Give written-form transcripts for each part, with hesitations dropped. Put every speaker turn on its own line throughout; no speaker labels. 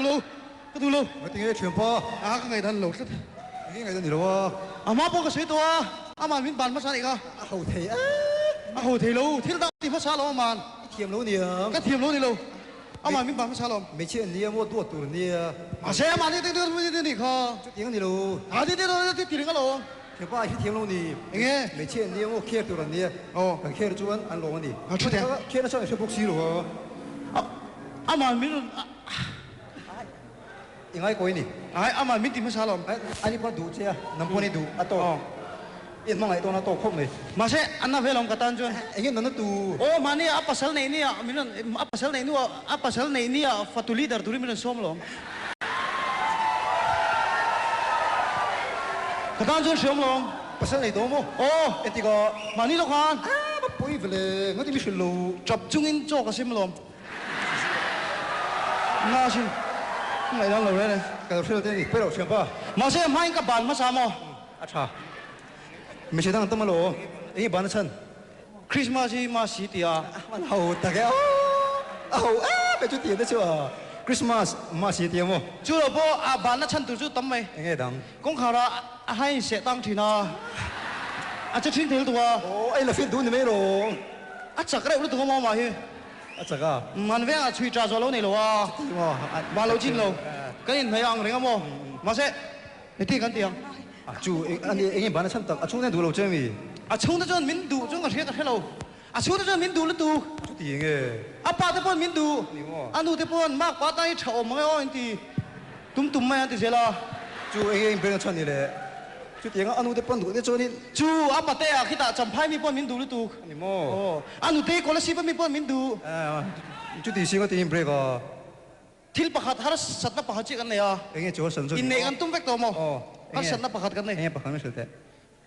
duh lo, ka duh lo.
Ngatinge thianpa?
A ka ngaihdan lo tlat.
Enge ngaihdan ni lo a?
A hma pawh ka sawi tawh a, aman min ban hmasa anih kha.
A ho thei a.
A ho thei lo, thil dang ti hmasa lo aman.
I thiam lo niang.
Ka thiam lo ni lo, aman min ban hmasa lo.
Hmeichhia an nia maw duat tur nia.
Mahse aman hi ti ti nih kha.
Chutiang a ni lo.
A ti ti ti ti reng alawm.
Thianpa a hrethiam lo ni.
Enge?
Hmeichhia an nia maw kher tur an nia.
Aw.
Kan kher chuan an lawm a ni.
A thu teh.
Kher nasa an hre bawk si lo a.
A aman min rawn a.
I ngai kawi ni.
Ai aman min ti hmasa alawm.
Ai ani pawn duh che a, nang pawn i duh a tawk.
Aw.
I hmangaih tawn a tawk khawp mai.
Mahse a na ve lawm ka tan chuan.
Enge nana tu?
Aw mahni a pasal neih nia min rawn a pasal neih hnuah a pasal neih nia fatu leader turin min rawn sawm alawm. Ka tan chuan hriam lawm.
Pasal nei tawh maw?
Aw.
Engtik ah?
Mahni lawk khan.
Ah va pawi vele, ngati mi hrilh lo.
Tap chungin chaw ka sim lawm. Nga sin ngaihdan lo reng e.
Ka lo hrilh te ni, pawi lo hriam pa.
Mahse hmain ka ban hmasa maw?
A tha. Hmeichhe dang an tam alaw? Enge ban a chhan?
Christmas hi Masi ti a.
A ho tak e aw. A ho em e chuti te chu a. Christmas Masi ti a maw?
Chu lo pawh a banna chhan tur chu tam mai.
Enge dang?
Kawngkhar ah a hain seh tang thin a. A che thin thei lutuk a.
Aw, a in la fit duh ni mai rawh.
A chak reuh lutuk a maw mah hi.
A chak a.
Man vengah chhui ṭah zawh lo nei lo a.
Chuti maw?
Mah lo chin lo. Kan inhnaih ang reng a maw? Mahse, heti kan ti ang.
A chu a ni eng nge ban a chhan tak? A chhungte duh lo che mi?
A chhungte chuan min duh chu ka hria ka hre lo. A chhungte chuan min duh lutuk.
Chuti eng nge?
A pa te pawn min duh.
Ni maw?
A nu te pawn mark pa tan hi tha awm ang e aw in ti tum tum mai an ti zel a.
Chu eng nge in beng a chhan ni le? Chutiang a nu te pawn duh te chuan in.
Chu a pate ah khitah champhai mi pawn min duh lutuk.
A ni maw?
Aw. A nute kolasib a mi pawn min duh.
Chuti si ngawtin in break a.
Thil pakhat harsatna pakhat chiah kan nei a.
Enge chu harsatna chu ni
Inneih kan tum vek tawh maw?
Aw.
Harsatna pakhat kan nei.
Enge pakhat min hrilh teh.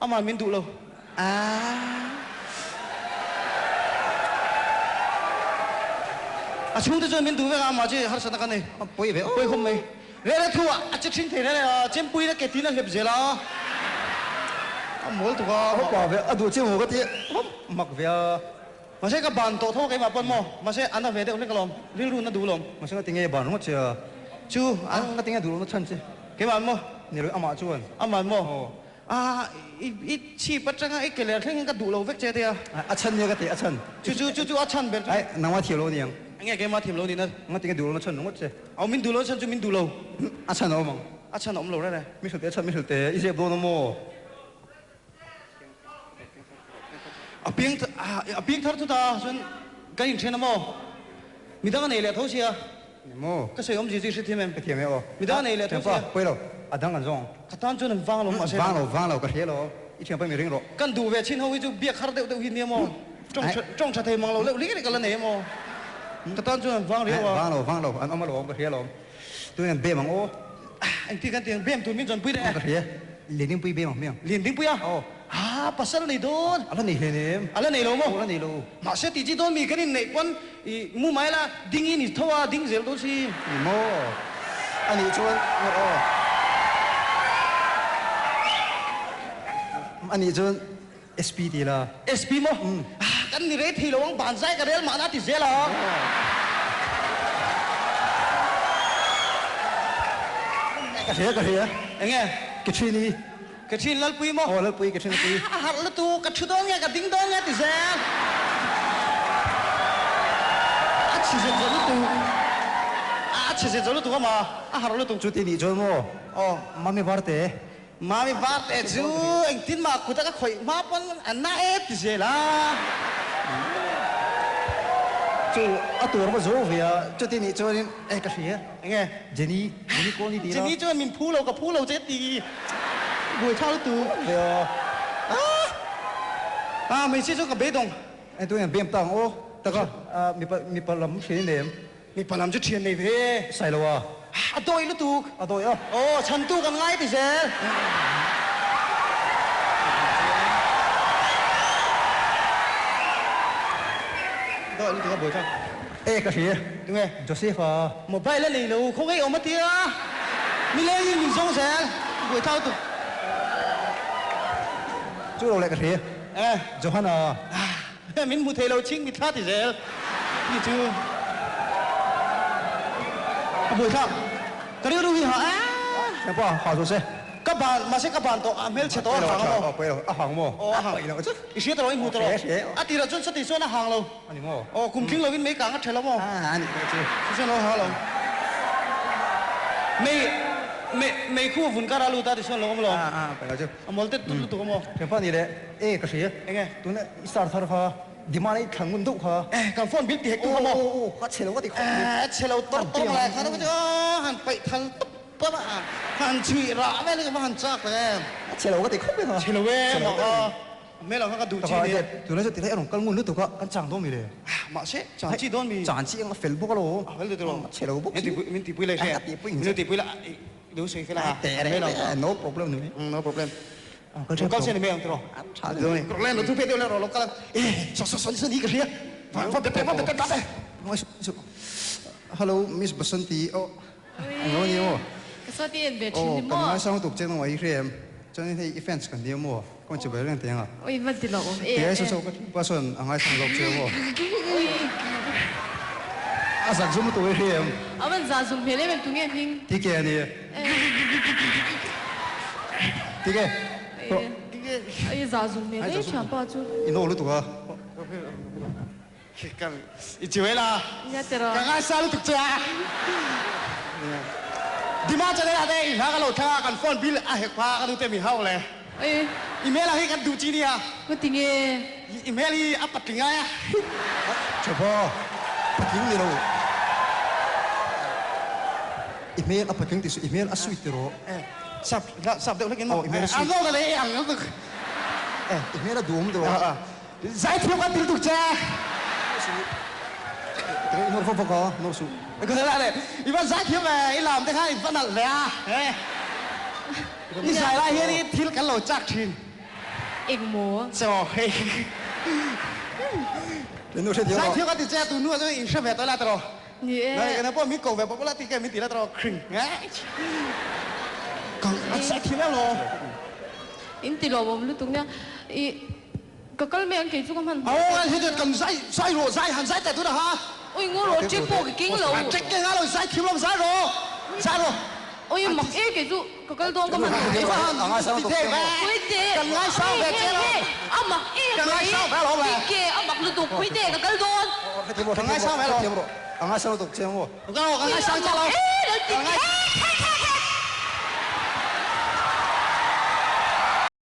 Amah min duh lo.
Aah.
A chhungte chuan min duh vek a, amah chu harsatna kan nei.
A pawi ve aw.
Pawi khawp mai. Rere thu ah a che thin thei rere a, chempui na ke tin a hlep zel a. A mawl tuk a.
A pa ve a duh che maw ka ti mak ve a.
Mahse ka ban tawh tho keimah pawn maw? Mahse a na ve deuh hlek alawm, rilru na duh alawm.
Mahse nga tinge ban ringawt che a?
Chu
a nga tinge duh lohna chhan che?
Keimah maw?
Ni lo amah chuan.
Amah maw?
Aw.
A i i chhip atanga i ke ler thleng hian ka duh lo vek che tia.
A chhan nia ka ti, a chhan.
Chu chu chu chu a chhan ber chu.
Ai nangmah thiam lo niang.
Enge keimah thiam lo nihna?
Nga tinge duh lohna chhan ringawt che?
Aw min duh lo chhan chu min duh lo.
A chhan a awm ang.
A chhan a awm lo rere.
Mi hrilh teh a chhan mi hrilh teh i zep dawn a maw?
A piang a piang thar thut a chuan kan inthen a maw? Midang a nei leh tho sia.
Ni maw?
Ka sawi awmzia chu i hrethiam em?
Ka thiam e aw.
Midang a nei leh tho sia.
Thiampa, pawi lo. A dang kan zawng.
Ka tan chuan an vang lo mahse.
Vang lo, vang lo, ka hria lo. I thiampa mi ring rawh.
Kan duh ve chin ho hi chu biak har deuh deuh hi nia maw? Tawng tha tawng tha thei mang lo leuh rik rik a la nei em aw? Ka tan chuan an vang riau a.
Vang lo, vang lo. An awm alawm, ka hria alawm. Tun an bem ang aw.
Engtin kan ti ang? Bem tur min chuan pui reh.
Ka hria. Liandingpui bem ang hmiang.
Liandingpui a?
Aw.
Haa pasal nei dawn.
A la nei hlen em?
A la nei lo maw?
Aw a la nei lo.
Mahse tih chi dawn mi kan inneih pawn i mu mai la ding i ni tho a, ding zel dawn si.
Ni maw? A nih chuan ngawt aw. A nih chuan SP ti la.
SP maw? Ah, kan ni rei thei lo ang, ban zai ka rel mahna ti zel ang.
Ka hria, ka hria.
Enge?
Catherine-i.
Catherine Lalpui maw?
Aw, Lalpui, Catherine Lalpui.
Ah, a harh lutuk, ka thu dawn nge, ka ding dawn nge ti zel. A chhe zet zawh lutuk. A chhe zet zawh lutuk a ma, a harh lutuk.
Chuti nih chuan maw?
Aw.
Mami Varte.
Mami Varte chu engtin mah kut a ka khawih hma pawn a na e ti zel a.
Chu a tur va zo ve a, chuti nih chuanin e ka hria.
Enge?
Jenny, Jenny kawl ni ti la.
Jenny chuan min phu lo, ka phu lo che ti. Buai thlak lutuk.
Ve a.
Ah! Ah, hmeichhia chuan ka beidawng.
Engtin nge bem ta ang aw? Taka, mipa, mipa lam hrian i nei em?
Mipa lam chu thian nei ve.
Sai lo a.
A dawi lutuk.
A dawi a.
Aw, chhantu kan ngai ti zel. Dawi lutuk a buai thlak.
E ka hria.
Tunge?
Joseph a.
Mobile a nei lo, khaw ngei awm a tia. Nileng in min zawng zel. Buai thlak lutuk.
Chu lo leh ka hria.
E.
Johan a.
Min hmu thei lo chhing mitthla ti zel ni chu a buaithlak. Ka rilru hi ha a.
Engpawh ha chu se.
Ka ban, mahse ka ban tawh, a hmelchhe tawh a hang a maw?
Aw pawi lo, a hang maw?
Aw a hang.
A pawi lo chu.
I hria tawh lo, i hmu tawh lo.
Hria hria.
A tirah chuan sati chuan a hang lo.
A ni maw?
Aw, kum tling lovin mei kang a ṭhel a maw?
A ni pawh chu.
Chu chuan lo hang lo. Mei, mei, mei khu vun kar a lut a ti chuan lo awm lo.
A, a pawi lo chu.
A mawl tet tut lutuk a maw?
Thianpa ni le, e ka hria.
Enge?
Tuna i star thar kha. Demand i thlang ngun deuh kha.
Eh, kan phone bil ti hek tu kha maw?
Aw, aw, ka chhe lo ka ti khawp mai.
Eh, chhe lo tawrh tawrh lai kha chu aw, han paih thal tawp tawp a, han chhuih rah vel hi ka va han chak tak em.
A chhe lo ka ti khawp mai kha.
Chhe lo e, mah kha. Hmel ang kha ka duh chi nia.
Tuna chu tilai a rawn kal ngun lutuk a, kan chang dawn mi le?
Mahse, chang chi dawn mi?
Chang chi ang a fel bawk a lo.
A fel duh tiraw?
A chhe lo bawk si.
Min tihpui lai hria.
Ka tihpui
Min lo tihpui la, i lo sawi fel a.
Hmel ang kha. No problem ni.
No problem. Lo kal se ni mai ang tiraw?
Tha deuh ni.
Rawh le, lo thu phet deuh le rawh lo kal ang. E, saw saw saw ni saw ni ka hria. Va va be va be ta be.
Hello Miss Basanti aw englo ni maw?
Ka saw ti en ve thin ni
maw? Aw kan ngaisang lutuk che nangmah i hria em? Chuan hei i fans kan nia maw? Ka rawn chibai reng teng a.
Ui va ti lo awm em
em. Saw saw ka thianpa sawn a ngaisang zawk che maw? A zak zum lutuk i hria em?
A van zah zum hmel em em tunge hming?
Tike a ni. Tike.
Ai za zum hmel e thianpa chu.
I no lutuk a.
I chiu ela.
Nia tiraw.
Ka ngaisa lutuk che a. Dima channel ah te i hla ka lo thlang a kan phone bill a hek pha ka nu te mi hau le. I hmel ah hi kan duh chi nia.
Ka ti nge.
I hmel hi a patling ai a.
Tha patling ni lo. I hmel a patling ti suh, i hmel a sweet ti rawh.
Sap, sap deuh hlekin maw?
Aw, i hmel a sweet.
Ang zawk le i ang lutuk.
Eh, i hmel a duhawm ti rawh.
Zaithiam kan ti lutuk che.
Tiraw, i nawr vak vak a, nawr suh.
Ka la le, i va zaithiam ve, i lam te kha i va nalh ve a. I zai lai hian i thil kan lo chak thin.
Engmaw?
Chaw hei. Zaithiam kan ti che, tun hnuah chuan i inhre ve tawh ila tiraw?
Ni e.
Nai kana pawh min ko ve pawh la ti ke min ti la tawh khring ka a sa thi lo lo.
In ti lawmawm lutuk nia i ka kal mai ang kei chu ka hman
hmel. Aw an heti kan zai zai rawh zai han zai teh tuna ha.
Ui ngur rawh check pawh ka king lo.
Check ke nga lo zai thiam lo zai rawh zai rawh.
Ui mak e kei chu ka kal dawn ka hman hmel.
I va han ti thei ve.
Pui te
Kan ngaisang ve che lo.
A mak e
Ka ngaisang ve lo le.
Ti ke a mak lutuk pui te ka kal dawn.
Ka
ngaisang ve lo.
A ngaisang lutuk che maw.
Ka ngaisang che lo.
E lal ti ke.